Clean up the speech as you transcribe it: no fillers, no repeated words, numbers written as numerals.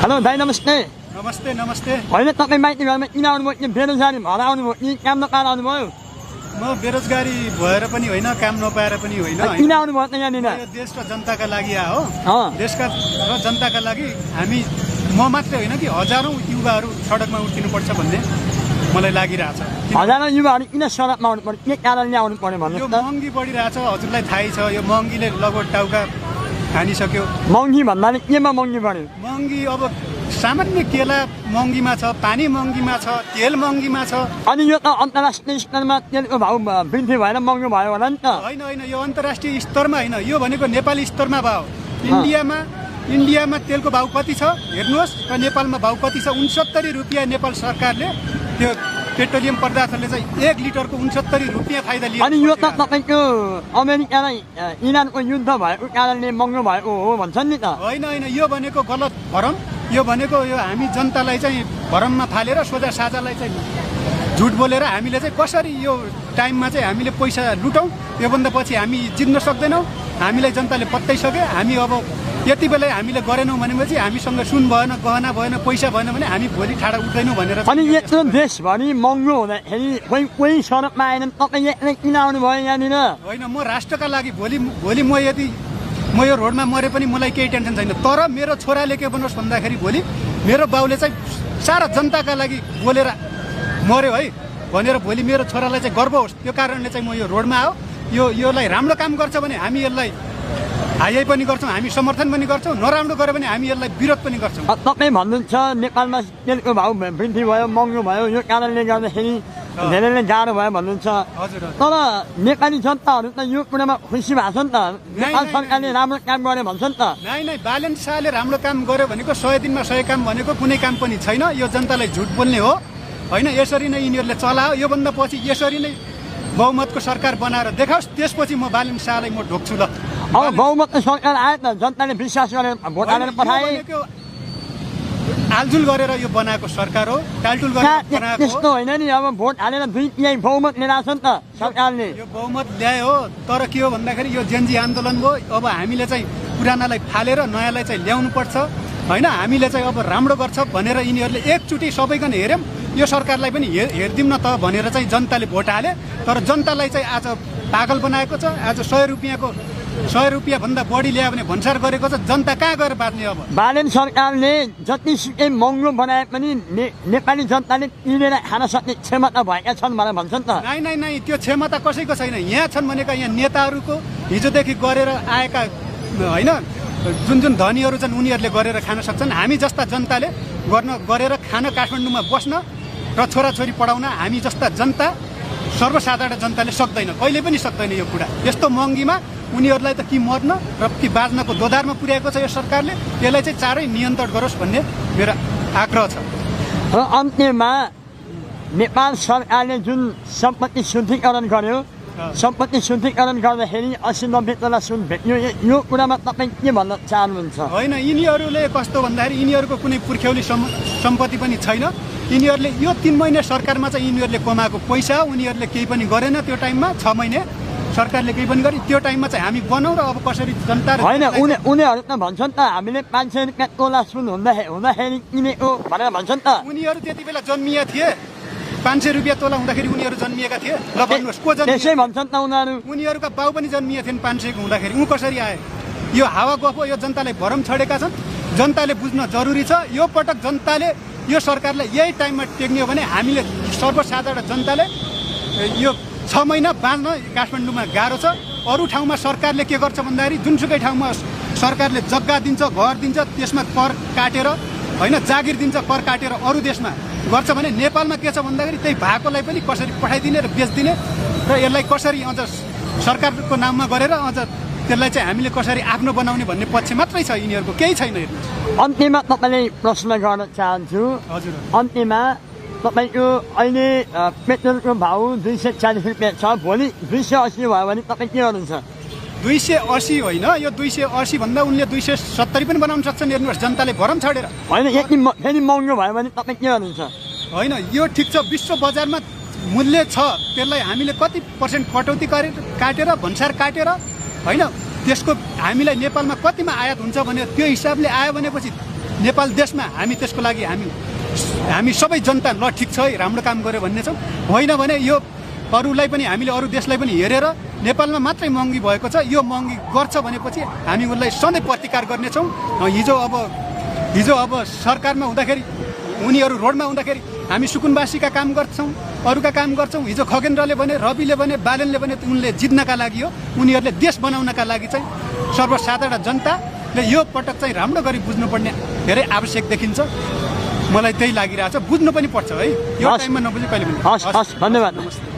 Hello दाइ नमस्ते। नमस्ते नमस्ते। होइन तपाईँ माइती घरमा किन आउनुभयो? कि बेरोजगारी भएर आउनुभयो कि काम नपाएर आउनुभयो? म बेरोजगारी भएर पनि होइन, काम नपाएर पनि होइन। किन आउनुभयो त यहाँनिर? यो देश र जनताका लागि हो। देशका र जनताका लागि हामी म मात्रै होइन कि हजारौँ युवाहरू सडकमा उठिनुपर्छ भन्ने मलाई लागिरहेछ। हजारौँ युवाहरू किन सडकमा आउनु पर्यो? के कारणले आउनु पर्यो भन्नु? यो महँगी बढिरहेछ, हजुरलाई थाहै छ। यो महँगीले लगभग टाउका हानिसक्यो। महँगी भन्नाले केमा महँगी बढ्यो? महँगी अब सामान्य केला महँगीमा छ, पानी महँगीमा छ, तेल महँगीमा छ। अनि यो त अन्तर्राष्ट्रिय स्तरमा तेलको भाउ वृद्धि भएर महँगो भयो होला नि त? होइन होइन, यो अन्तर्राष्ट्रिय स्तरमा होइन, यो भनेको नेपाली स्तरमा भाउ। इन्डियामा तेलको भाउ कति छ हेर्नुहोस् र नेपालमा भाउ कति छ। 69 रुपियाँ नेपाल सरकारले त्यो पेट्रोलियम पदार्थले चाहिँ 1 लिटरको 69 रुपियाँ फाइदा लियो। अनि यो त तपाईँको अमेरिका र इरानको युद्ध भएको कारणले महँगो भएको हो भन्छन् नि त? होइन होइन, यो भनेको गलत भरम। यो भनेको यो हामी जनतालाई चाहिँ भरममा फालेर सोझा साझालाई चाहिँ झुट बोलेर हामीले चाहिँ कसरी यो टाइममा चाहिँ हामीले पैसा लुटौँ, योभन्दा पछि हामी जित्न सक्दैनौँ। हामीलाई जनताले पत्याइसक्यो। हामी अब यति बेला हामीले गरेनौँ भनेपछि हामीसँग सुन भएन, गहना भएन, पैसा भएन भने हामी भोलि ठाडा उठ्दैनौँ भनेर। अनि यत्रो देशभरि महँगो हुँदाखेरि कोही सडकमा आएन, तपाईँ एक्लै किन आउनुभयो यहाँनिर? होइन, म राष्ट्रका लागि भोलि म यो रोडमा मरे पनि मलाई केही टेन्सन छैन। तर मेरो छोराले के बनोस् भन्दाखेरि भोलि मेरो बाउले चाहिँ सारा जनताका लागि बोलेर मर्यो है भनेर भोलि मेरो छोरालाई चाहिँ गर्व होस्। त्यो कारणले चाहिँ म यो रोडमा आयो। योलाई राम्रो काम गर्छ भने हामी यसलाई हाई पनि गर्छौँ, हामी समर्थन पनि गर्छौँ। नराम्रो गऱ्यो भने हामी यसलाई विरोध पनि गर्छौँ। तपाईँ भन्नुहुन्छ नेपालमा तेलको भाउ वृद्धि भयो, महँगो भयो, यो कारणले गर्दाखेरि धेरैले गाह्रो भयो भन्नुहुन्छ। हजुर। तर नेपाली जनताहरू त यो कुरामा खुसी भएको छ नि त? नेपाल सरकारले राम्रो काम गर्यो भन्छ नि त? नै बालेन शाहले राम्रो काम गर्यो भनेको 100 दिनमा 100 काम भनेको कुनै काम पनि छैन। यो जनतालाई झुट बोल्ने हो होइन। यसरी नै यिनीहरूले चलायो। योभन्दा पछि यसरी नै बहुमतको सरकार बनाएर देखाओस्, त्यसपछि म बालेन शाहलाई म ढोक्छु। ल अब बहुमतको सरकार आयो त, जनताले विश्वास गरेर भोट हालेर पठाए। आलजुल गरेर यो बनाएको सरकार हो, टालटुल गरेर बनाएको। त्यस्तो होइन नि, अब भोट हालेर 2/3 बहुमत लिएर आएको छ नि त सरकारले। यो बहुमत ल्यायो हो, तर के हो भन्दाखेरि यो जेनजी आन्दोलन भयो। अब हामीले चाहिँ पुरानालाई फालेर नयाँलाई चाहिँ ल्याउनु पर्छ होइन। हामीले चाहिँ अब राम्रो गर्छ भनेर यिनीहरूले एकचोटि सबैकन हेऱ्यौँ। यो सरकारलाई पनि हेरिदिउँ न त भनेर चाहिँ जनताले भोट हाले। तर जनतालाई चाहिँ आज पागल बनाएको छ। आज 100 रुपियाँभन्दा बढी ल्यायो भने भन्सार गरेको छ। जनता कहाँ गएर बाँच्ने? अब बालेन सरकारले जतिसुकै महँगो बनाए पनि नेपाली जनताले किनेर खान सक्ने क्षमता भएका छन् भनेर भन्छ नि त? नै त्यो क्षमता कसैको छैन। यहाँ छन् भनेका यहाँ नेताहरूको हिजोदेखि गरेर आएका होइन, जुन धनीहरू छन् उनीहरूले गरेर खान सक्छन्। हामी जस्ता जनताले गरेर खान काठमाडौँमा बस्न र छोराछोरी पढाउन हामी जस्ता जनता, सर्वसाधारण जनताले सक्दैन, कहिले पनि सक्दैन यो कुरा। यस्तो महँगीमा उनीहरूलाई त कि मर्न र कि बाँच्नको दोधारमा पुर्याएको छ यो सरकारले। यसलाई चाहिँ चाँडै नियन्त्रण गरोस् भन्ने मेरो आग्रह छ। र अन्त्यमा नेपाल सरकारले जुन सम्पत्ति शुद्धिकरण गर्यो, सम्पत्ति शुद्धिकरण गर्दाखेरि 80-90 तोला सुन भेट्यो, यो कुरामा तपाईँ के भन्न चाहनुहुन्छ? होइन, यिनीहरूले कस्तो भन्दाखेरि यिनीहरूको कुनै पुर्ख्यौली सम्पत्ति पनि छैन। यिनीहरूले यो 3 महिना सरकारमा चाहिँ यिनीहरूले कमाएको पैसा हो। उनीहरूले केही पनि गरेन त्यो टाइममा। 6 महिने सरकारले केही पनि गरे। त्यो टाइममा चाहिँ हामी बनाऊ र अब कसरी जनता होइन, उनीहरू त भन्छन् त हामीले 500 रुपियाँ तोला सुन हुँदाखेरि किनेको भनेर भन्छन् त। उनीहरू त्यति बेला जन्मिया थिए। 500 रुपियाँ तोला हुँदाखेरि उनीहरू जन्मिएका थिए। ल भन्नुहोस् को जन्मिए? त्यसै भन्छन् त उनीहरू। उनीहरूका बाउ पनि जन्मिए थिएन 500 को हुँदाखेरि। कसरी आए? यो हावा गफ हो। यो जनताले भरम छडेका छन्। जनताले बुझ्न जरुरी छ। यो पटक जनताले यो सरकारलाई यही टाइममा टेक्ने हो भने हामीले सर्वसाधारण जनताले यो 6 महिना बाँच्न काठमाडौँमा गाह्रो छ। अरू ठाउँमा सरकारले के गर्छ भन्दाखेरि जुनसुकै ठाउँमा सरकारले जग्गा दिन्छ, घर दिन्छ, त्यसमा कर काटेर होइन, जागिर दिन्छ कर काटेर अरू देशमा गर्छ भने नेपालमा के छ भन्दाखेरि त्यही भएकोलाई पनि कसरी पठाइदिने र बेचिदिने र यसलाई कसरी अझ सरकारको नाममा गरेर अझ त्यसलाई चाहिँ हामीले कसरी आफ्नो बनाउने भन्ने पक्ष मात्रै छ। यिनीहरूको केही छैन। अन्त्यमा तपाईँले प्रश्न गर्न चाहन्छु। हजुर। अन्त्यमा तपाईँको अहिले पेट्रोलको भाउ 240 रुपियाँ छ, भोलि 280 भयो भने तपाईँ के गर्नुहुन्छ? 280 होइन, यो 280 भन्दा उनले 270 पनि बनाउन सक्छन्। हेर्नुहोस्, जनताले भरम छाडेर। होइन, यति फेरि महँगो भयो भने तपाईँ के गर्नुहुन्छ? होइन, यो ठिक छ, विश्व बजारमा मूल्य छ, त्यसलाई हामीले कति % कटौती काटेर भन्सार काटेर होइन, त्यसको हामीलाई नेपालमा कतिमा आयात हुन्छ भने त्यो हिसाबले आयो भनेपछि नेपाल देशमा हामी त्यसको लागि हामी सबै जनता ल ठिक छ है राम्रो काम गर्यो भन्ने छौँ। होइन भने यो अरूलाई पनि हामीले अरू देशलाई पनि हेरेर नेपालमा मात्रै महँगी भएको छ, यो महँगी गर्छ भनेपछि हामी उसलाई सधैँ प्रतिकार गर्नेछौँ। हिजो अब सरकारमा हुँदाखेरि उनीहरू रोडमा हुँदाखेरि हामी सुकुनवासीका काम गर्छौँ, अरूका काम गर्छौँ। हिजो खगेन्द्रले भने, रविले भने, बालनले भने उनले जित्नका लागि हो, उनीहरूले देश बनाउनका लागि चाहिँ सर्वसाधारण जनताले यो पटक चाहिँ राम्रो गरी बुझ्नुपर्ने धेरै आवश्यक देखिन्छ। मलाई त्यही लागिरहेछ, बुझ्नु पनि पर्छ है, यो टाइममा नबुझे कहिले पनि। हस्, धन्यवाद। नमस्ते।